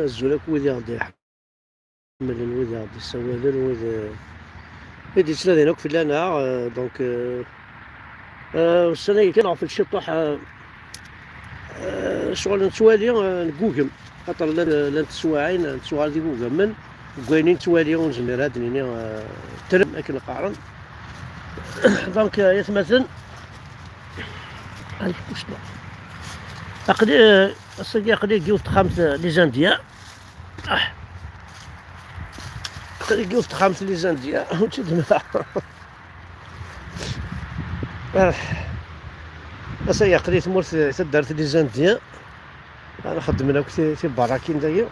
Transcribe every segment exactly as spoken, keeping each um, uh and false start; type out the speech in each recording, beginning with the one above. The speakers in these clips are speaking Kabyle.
Azul akk wid i ɣ-d-iḥemmlen, wid i ɣ-d-issawalen, wid, eh, i d-yettnadin akk fell-aneɣ, eh, donc, eh, eh, ussan-agi kan ɣef lciṭuḥ, eh, eh, ccɣel nettwali, eh, neggugem, xaṭer llan, llant teswaɛin nettwaɣal d igugamen, deg wayen i nettwali ur nezmir ad d-nini, eh, trem akken qqaren. Donc, eh, yatmaten, ay, aql-i, eh, ass-agi aql-i deg yiwet texxamt, eh, les Indiens. Ah. Aql-i deg yiwet texxamt les Indiens, ur tt-id-mleɣ. Ah. Ass-agi aql-i tmurt, eh, taddart les Indiens. Ara xeddmen akk ti-, tiberrakin dagi.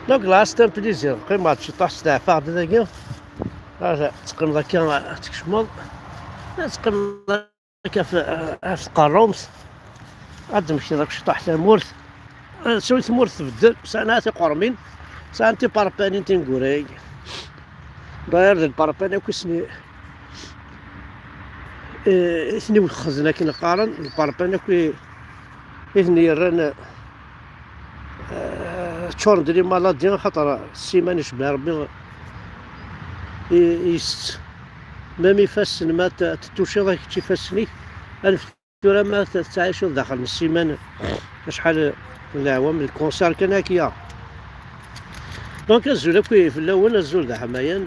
Donc, là, c'est un plaisir. Qqimeɣ-d ciṭuḥ, steɛfaɣ-d dagi. Ah, teqqimeḍ akka, tkecmeḍ. Teqqimeḍ akka f-, ɣef tqerrumt. Ad d-temmektiḍ akk ciṭuḥ tamurt. Ah, ttwali tmurt tbeddel. Sɛan tiqermin. Sɛan tiparpanin tineggura-agi. D'ailleurs, d lparpan akk i sen-, eh, i ten-iwexxzen akken qqaren, lparpan akk i, i ten-yerran, eh, ččuren d les maladies, axaṭer ssiman icebbeɛ Rebbi, i, i isett. Même ifassen, ma t-, tettuciḍ-ak kečč ifassen-ik, anef tura ma t-, tettɛiceḍ daxel n ssiman, acḥal n leɛwam, lkunsir kan akya. Donc, azul akk fell-awen, azul d aḥmayan.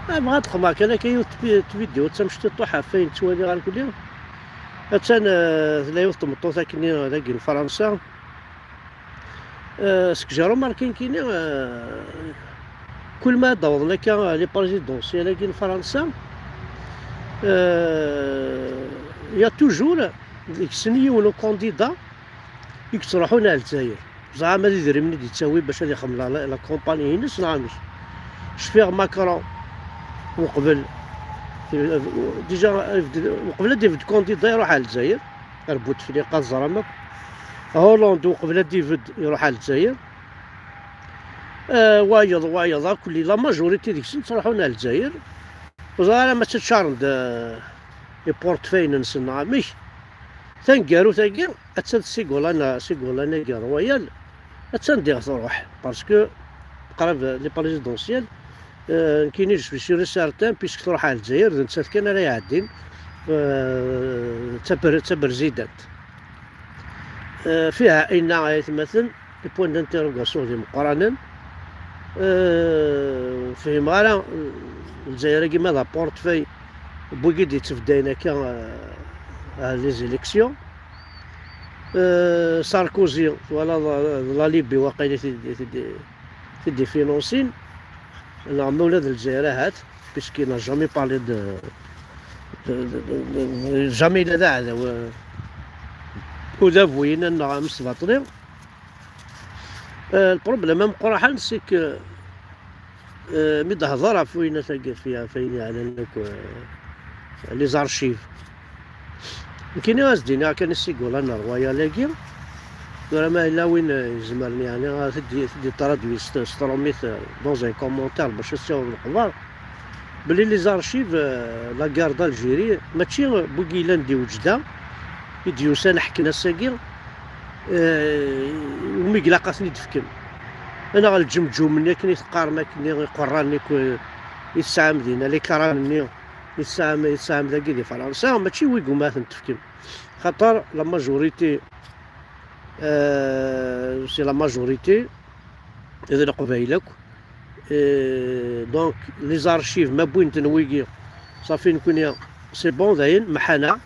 Ah, bɣiɣ ad xedmeɣ kan akka yiwet tvi-, tvidyut d tamecṭuḥt ɣef wayen ttwaliɣ arkuli. Attan, eh, tella yiwet tmeṭṭut akkenni dagi n Fransa. Eh, seg Jérôme Arkinkini, eh, kul ma d-awḍen akka les présidentielles-agi n Fransa, eh, y a toujours deg-sen yiwen ukandida i yettruḥun ar Lezzayer. Ẓer ama d idrimen i d-yettawi bac ad ixemmel la, la compagnie-ines neɣ amek. Cfiɣ Macron uqbel, déjà, uqbel ad d-ibedd candidat iruḥ ar Lezzayer, ar Bouteflika, teẓram akk. Hollande uqbel ad d-ibedd iruḥ ar Lezzayer. Eh, wayeḍ, wayeḍ, akk la majorité deg-sen ttruḥun ar Lezzayer. Ur ẓer ara ma ttaččaren-d, eh, iportfeynen-nsen neɣ amek. Taneggarut-agi, atta d Ségolène, Ségolène-agi Royal, attan diɣ truḥ, parce que qrib les présidentielles, euh, nekkini je suis sûr et certain, puisque truḥ ar Lezzayer, d nettat kan ara iɛeddin, euh, d taber-, d taberzidant. Euh, fiha inna ay atmaten, les points d'interrogation d imeqqranen. Euh, ur fhimeɣ ara, euh, Lezzayer-agi ma d aportefeuille n wigi d-yettbeddayen akka, euh, ar les élections. Euh, Sarkozy, twalaḍ, euh, d la Libye waqila i t-id-, i t-id-, i t-id-ifinansin, neɣ ma ula d Lezzayer ahat, puisqu'il n'a jamais parlé de, de, de, de, de, jamais yella d aɛdaw, euh, udabu-ines neɣ amesbaṭli. Euh, le problème ameqqran, c'est que, euh, mi d-hḍer ɣef winat-agi, fi, ɣef ayen yeɛnan akk, euh, les archives. Nekkini ad s-d-iniɣ kan i Ségolène Royal-agi, tura ma yella win, euh, izemren, yeɛni, ad t-id-, ad t-id-itraduit s, s trumit, euh, dans un commentaire, bac ad s-yaweḍ lexbar. Belli les archives, euh, la guerre d'Algérie, mačči n wigi yellan di Wejda i d-yusan ḥekken ass-agi, euh, umi ilaq ad ten-id-fken. Neɣ lǧemǧum-nni akken i teqqarem akkenni, iqerran-nni akk, euh, i tesɛam dinna, les crânes-nni i tesɛam, i tesɛam dagi di Fransa, mačči n wigi umi ad ten-tefkem. Xaṭer la majorité, euh, c'est la majorité, d Leqbayel akk. Euh, donc, les archives, ma wwin-ten wigi, ṣafi, nekkni, c'est bon, dayen, meḥḥan-aɣ.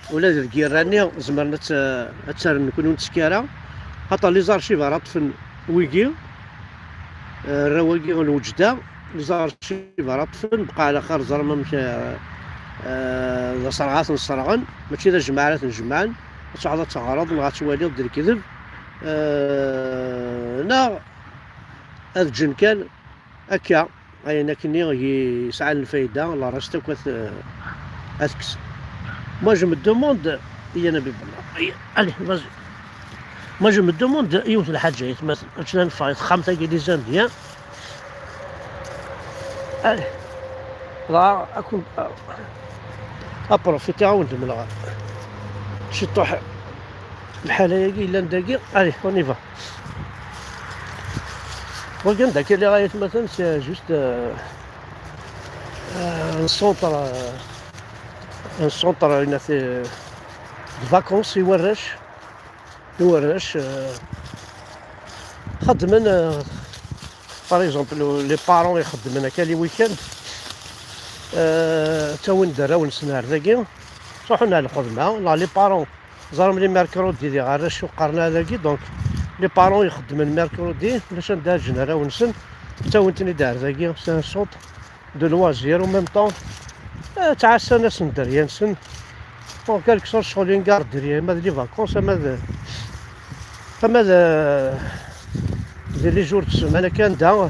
Ula d lgirra-nni, zemren ad tt-, ad tt-rren, nekkni ur nettekki ara. Xaṭer les archives ara ṭṭfen wigi, euh, arraw-agi n Wejda, les archives ara ṭṭfen, bqa ɛla xir, ẓrem amek, euh, euh, d aserɣ ara ten-sserɣen, mačči d ajmaɛ ara ten-jemɛen, ad truḥeḍ ad teɣreḍ neɣ ad twaliḍ d lekdeb, euh, neɣ ad ǧǧen kan akka, ayen akkenni yesɛan lfayda, la reste akk ad, ad kksen. Moi, je me demande, ya Nabi Bellah. Ay, allez, vas-y. Moi, je me demande yiwet n lḥaǧa, ay atmaten, akken ad neffeɣ i texxamt-agi des Indiens. Allez. Dɣa, ad kun-, ad profitiɣ, ad wen-d-mleɣ ciṭuḥ. Lḥala-agi yellan dagi, allez, on y va. Regarde, dagi, les gars, atmaten, c'est juste, euh, euh, un centre, euh, un centre, une, euh, de vacances i warrac, i warrac, euh, xeddmen, euh, par exemple, les parents ixeddmen akka les week-ends, euh, ttawin-d arraw-nsen ar dagi, ttruḥun ar lxedma, neɣ les parents Ẓerm les mercredis diɣ arrac ur qqaren ara dagi, donc les parents ixeddmen mercredi, ulac anda ara ǧǧen arraw-nsen, ttawin-ten-id ar dagi, c'est un centre de loisirs, en même temps, eh, ttɛassan-asen dderya-nsen. En quelque sorte, ccɣel une garderie, ama d les vacances, ama d, ama d, d les jours de semaine, akka anda,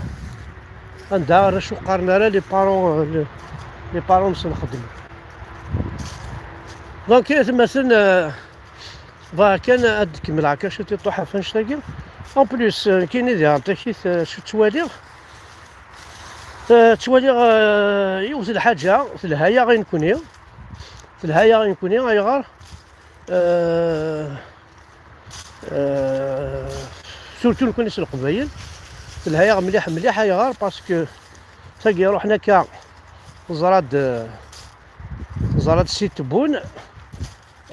anda arrac ur qqaren ara les parents, eh, les, les parents-nsen xeddmen. Donc, atmaten, eh, Bɣiɣ kan ad d-kemmleɣ kan ciṭ i ṭuḥ ɣef annect-agi. En plus, euh, nekkini diɣen takit, euh, acu ttwaliɣ? Euh, ttwaliɣ, euh, yiwet n lḥaǧa telha-yaɣ i nekkni. Telha-yaɣ i nekkni, ayɣer? Euh, euh, surtout nekkni s Leqbayel. Telha-yaɣ mliḥ, mliḥ, ayɣer? Parce que tagi ruḥen akka, ẓra-d, ẓra-d si Tebboune.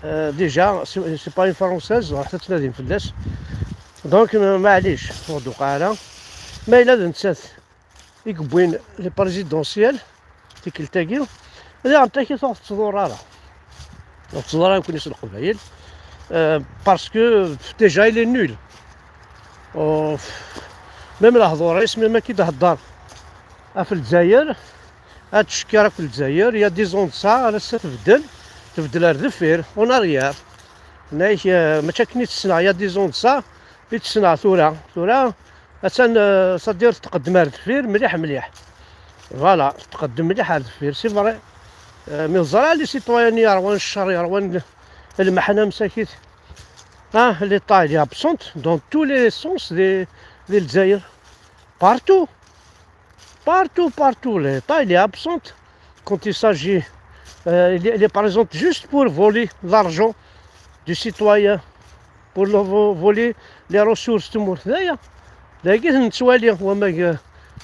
Euh, déjà, c'est, c'est pas une française, ruḥet ad tnadim fell-as. Donc, euh, maɛlic, ur d-tuqiɛ ara. Ma yella d nettat i yewwin les présidentielles, tikkelt-agi, diɣen takit ur tettḍur ara. Ur tettḍur ara nekkni s Leqbayel. Euh, parce que, déjà, il est nul. Oh, même lehdur-is, même akka i d-hedder ɣef Lezzayer, ad tcekker akk Lezzayer, il y a dix ans de ça, ar ass-a tbeddel, tbeddel ar deffir, en arrière. Nnak, euh, mačči akken i tt-ssneɣ il y a dix ans de ça, i tt-ssneɣ tura. Tura, attan, euh, c'est-à-dire, tqeddem ar deffir, mliḥ, mliḥ. Voilà, tqeddem mliḥ ar deffir, c'est vrai. Euh, mais ẓra les citoyens yerwan ccer, yerwan lmeḥna msakit. Ah, l'État, il est absent dans tous les sens des, des Lezzayer. Partout. Partout, partout, l'État, il est absent. Quand il s'agit, euh, il est, il est présent juste pour voler l'argent du citoyen, pour le vo-, voler les ressources de Mourtaya. Dagi nettwali, wama, euh,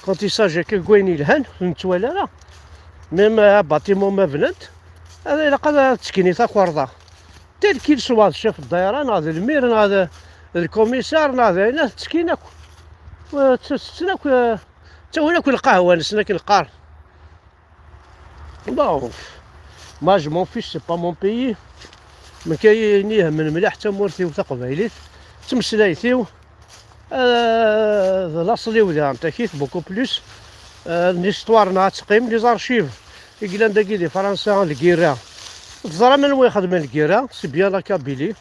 quand il s'agit que gwen ilhan, nettwali là. Même un bâtiment ma bnant, هذا إلا قد تسكني تاكوردا. Tel qu'il soit, chef de daïra, neɣ d lmir, neɣ d, d lkumisar, neɣ d ayen, ad ttekkin akk. Wa-, tt-, tetten akk, eh, ttawin akk lqahwa-nsen akken qqaren. Bon, moi, je m'en fiche, c'est pas mon pays. Nekk ayen i yehmen mliḥ d tamurt-iw taqbaylit, d tmeslayt-iw, eh, d laṣel-iw diɣen takit, beaucoup plus. Eh, l'histoire-nneɣ ad teqqim, les archives i yellan dagi di Fransa, lgirra. Teẓram anwa ixedmen lgirra, c'est bien la Kabylie.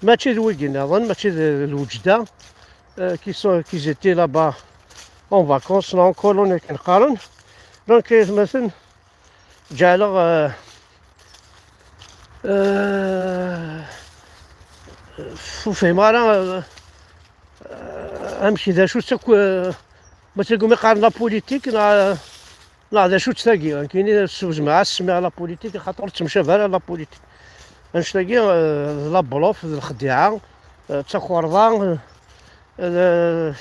Mačči d wigi nniḍen, mačči d, d lweǧda, euh, qui sont, qui étaient là-bas en vacances, neɣ en colonie akken qqaren. Donc, atmaten, ǧeɛleɣ, euh, euh, ur fhimeɣ ara, euh, euh, amek, d acu-tt akk, euh, ma tagumi qqaren la politique, neɣ, neɣ d acu-tt tagi, nekkini ssewzmeɣ-as ssmiɣ la politique, axaṭer ur ttemcabi ara la politique. Annect-agi, euh, d la bluff, d lexdiɛa, euh, d takerḍa, euh,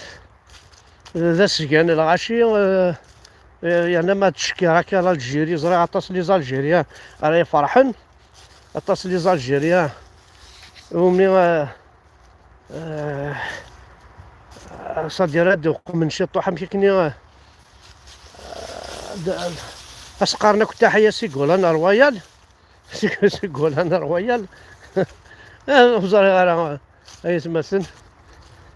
d, d asgan n lɣaci, euh, euh, yerna ma tcekkir akka l'Algérie, ẓriɣ aṭas les Algériens ara iferḥen, aṭas les Algériens umi, euh, euh, c'est-à-dire ad uqmen ciṭuḥ amek akken i, euh, d-, as-qqaren akk taḥya Ségolène Royal. Ségolène Royal. Eh, ur ẓriɣ ara, ay atmaten.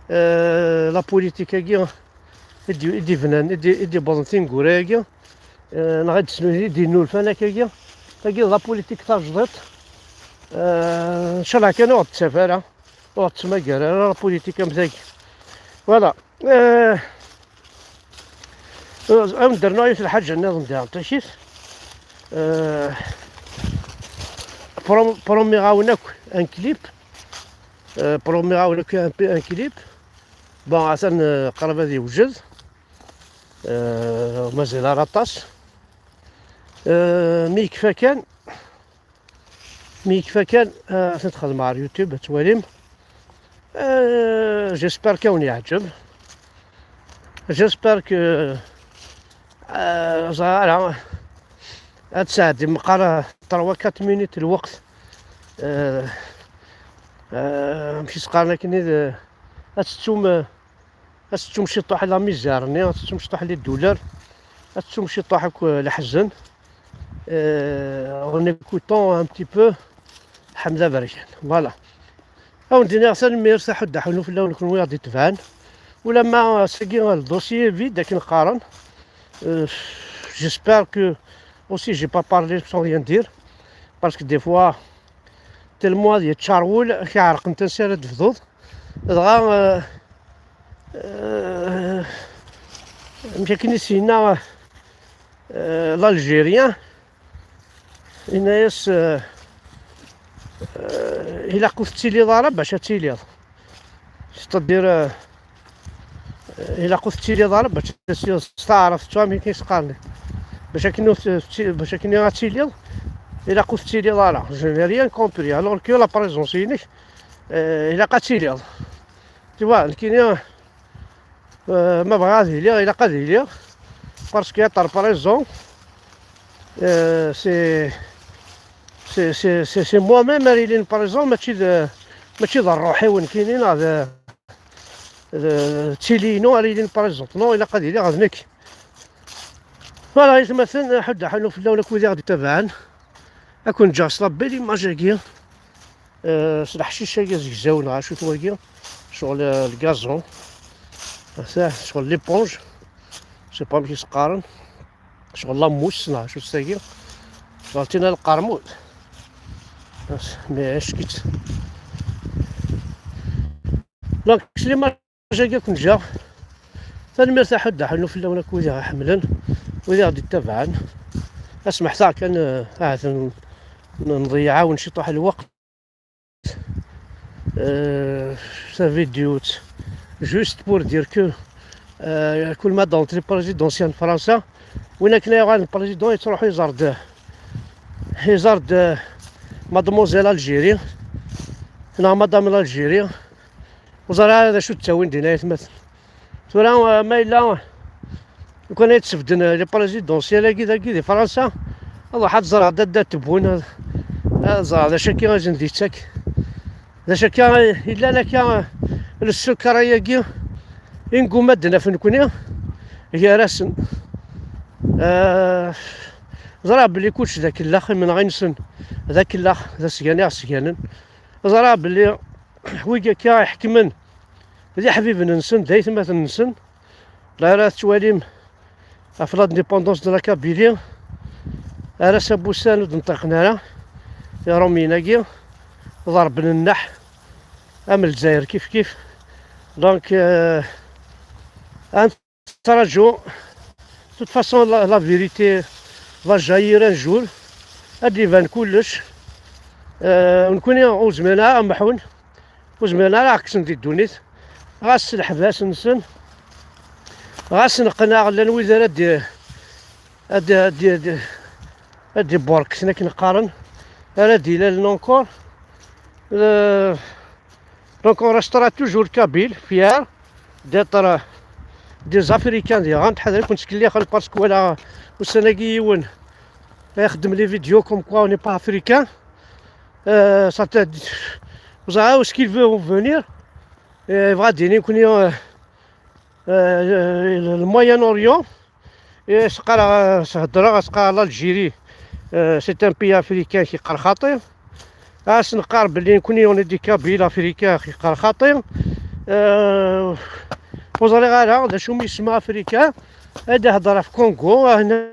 Eh, la politique-agi i d-, i d-ibnan, i d-, i d-iwwḍen tineggura-agi, eh, neɣ i d-, i d-yennulfan akkagi. Tagi d la politique tajdiṭ. Eh, ncallah kan ur ɣ-d-tettaf ara, ur ɣ-d-tettmagar ara la politique am tagi. Voilà. Eh, ad wen-d-rnuɣ yiwet lḥaǧa nniḍen diɣen takit. Eh, prom-, promiɣ-awen akk un clip. Eh, promiɣ-awen akk un, un clip. Bon, atan, eh, qrib ad yewjed. Eh, mazal ara aṭas. Eh, mi yekfa kan, Mi yekfa kan, eh, ad t-xedmeɣ ar YouTube, ad twalim. Euh, j'espère كون يعجب. J'espère que euh, ẓer ara ad tesɛeddi meqqar trois quatre minutes lweqt. Euh, euh, amek i s-qqaren akken, ad tettum, euh, ad tettum ciṭuḥ la misère-nni, ad tettum ciṭuḥ les douleurs, ad tettum ciṭuḥ akk, euh, leḥzen. Euh, en écoutant un petit peu Ḥmed Aberkan. Voilà. Ad wen-d-iniɣ tanemmirt, aḥuddu aḥunnu fell-awen kenwi i ɣ-d-itebɛen. Ulamma ass-agi le dossier est vide akken qqaren. Euh, j'espère que aussi j'ai pas parlé sans rien dire. Parce que des fois, tellement ad yeččar wul, ad k-iɛerqen tansa ara d-tebduḍ. Dɣa, euh, euh, amek akken i s-yenna, euh, l'Algérien, yenna-yas, euh, euh, ilaq ur tettiliḍ ara bac ad tiliḍ. C'est-à-dire, euh, ilaq ur tettiliḍ ara bac ad tiliḍ s taɛrabt, tettu amek i s-qqaren. Bac akken ur tetti-, bac akken ad tiliḍ, ilaq ur tettiliḍ ara. Je n'ai rien compris. Alors que la présence-inek, euh, ilaq ad tiliḍ. Tu vois, nekkini, euh, ma bɣiɣ ad iliɣ, ilaq ad iliɣ. Parce que être présent, euh, c'est, c'est, c'est, c'est, c'est moi-même ara ilin présent, mačči d, mačči d ṛṛuḥ-iw nekkini, neɣ d, d, d tili-inu ara ilin présent. Non, ilaq ad iliɣ d nekk. Voilà, aytmaten, aḥuddu aḥunnu fell-awen akk wid i ɣ-d-ittabaɛen. Ad ken-ǧǧeɣ s la belle image-agi. Euh, s leḥcic-agi azegzaw neɣ acu-t wagi, ccɣel, euh, le gazon, ata ccɣel l'éponge, je sais pas amek i s-qqaren, ccɣel la mousse neɣ acu-t tagi, ccɣel tina lqermud. Mais ackit. Donc, s l'image-agi ad ken-ǧǧeɣ. Tanemmirt aḥuddu aḥunnu fell-awen akk wid i ɣ-iḥemmlen, wid i ɣ-d-ittabaɛen. Asmeḥt-aɣ kan, euh, ahat n-, n-, nḍeyyeɛ-awen ciṭuḥ lweqt. Euh, tavidyut, juste pour dire que, euh, kul ma d rentrée présidentielle n Fransa, win akken ay yuɣalen président yettruḥu iẓer-d, iẓer-d, euh, mademoiselle Algérie, neɣ madame l'Algérie. Ur ẓriɣ ara d acu d-ttawin dinna aytmaten. Tura, euh, ma yella, lukan ay d-sbedden, euh, les présidentielles-agi dagi di Fransa, ad ruḥeɣ ad ẓreɣ Dadda Tebboune, ad, ad ẓreɣ d acu akka i sen-d-yettak. D acu akka i yellan akka, euh, le secret-agi i negguma ad d-naf nekkni gar-asen. Euh, ẓriɣ belli kullec d akellax, imenɣi-nsen d akellax, d asgan i ɣ-sganen. Ẓriɣ belli wigi akka iḥekmen d iḥbiben-nsen, d aytmaten-nsen. La ara tettwalim ɣef l'indépendance de la Kabylie, ar ass-a n wussan ur d-nṭiqen ara Iṛumyen-agi, ḍerben nneḥ am Lezzayer kif kif. Donc, euh, ad nettraǧu. De toute façon, la, la vérité va jaillir un jour. Ad d-iban kullec. Euh, nekkni ur zmiren ara ad mḥun. Ur zmiren ara ad kksen di ddunit, ɣas s leḥbas-nsen, ɣas neqqen-aɣ llan wid ara d-, ad d-, ad d-, ad d-, ad d-iburkten akken qqaren, ara d-ilalen encore. Euh, donc on restera toujours kabyle, fier d'être, euh, des Africains diɣen. Ttḥadar ad ken-ttkellixen parce que walaɣ ussan-agi yiwen ixeddem les vidéos comme quoi on n'est pas africain. Euh, ça te, vous savez où est-ce qu'ils vont venir? Euh, يبغى ديني يكون، euh, euh, le Moyen-Orient. Et ce qu'elle a, ça, ça, l'Algérie, euh, c'est un pays africain qui est خاطئ. As نقار بلي نكون on est des Kabyles africains qui est خاطئ. Euh, vous allez voir, là, des chemises africains, et des هضره في كونغو هنا،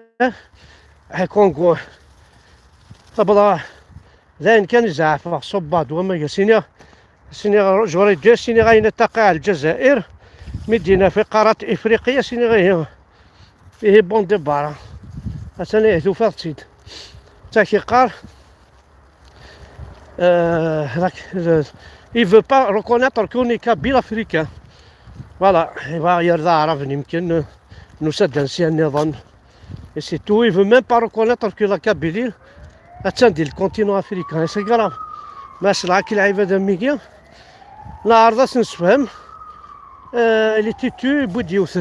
Congo. طبعا. Dayen kan zeɛfeɣ ṣubbeɣ-d wamag, asini, asini j'aurais dû asini ayen ttaqi ar Lezzayer, mi d-yenna fi qarat Ifriqi, asini ihi, ihi bon départ. Atan ihi tufiḍ-tt-id. D tak iqqar, euh, dak, euh, il veut pas reconnaître qu'on est kabyle africain. Voilà, yebɣa yerr d aɛrab, yemken nusa-d ansi nniḍen. Et c'est tout, il veut même pas reconnaître que la Kabylie attan di le continent africain. Et c'est grave. Ma selɛa ki lɛibad am wigi, Neɛreḍ ad s-nessefhem. Eh, il est têtu, yewwi-d yiwet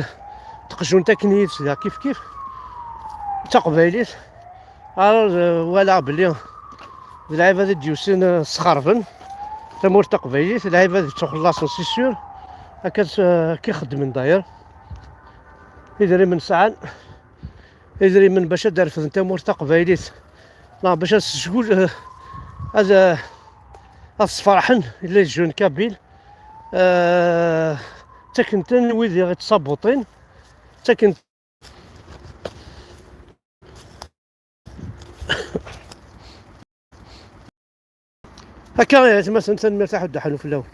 teqjunt akken yid-s da kif kif. D taqbaylit. Alors, eh, walaɣ belli d lɛibad i d-yusin, eh, sxerben tamurt taqbaylit, lɛibad yettuxellaṣen, c'est sûr. Akka s-, eh, akka i xeddmen d'ailleurs. Idrimen sɛan idrimen bac ad refden tamurt taqbaylit, neɣ bac ad sezgul, eh, ad, eh, ad sferḥen les jeunes kabyles. Eh, ttaken-ten wid i ɣ-ittṣabuṭin, ttaken Akka i atmaten, tanemmirt a Ḥuddu Ḥanuf fell-awen.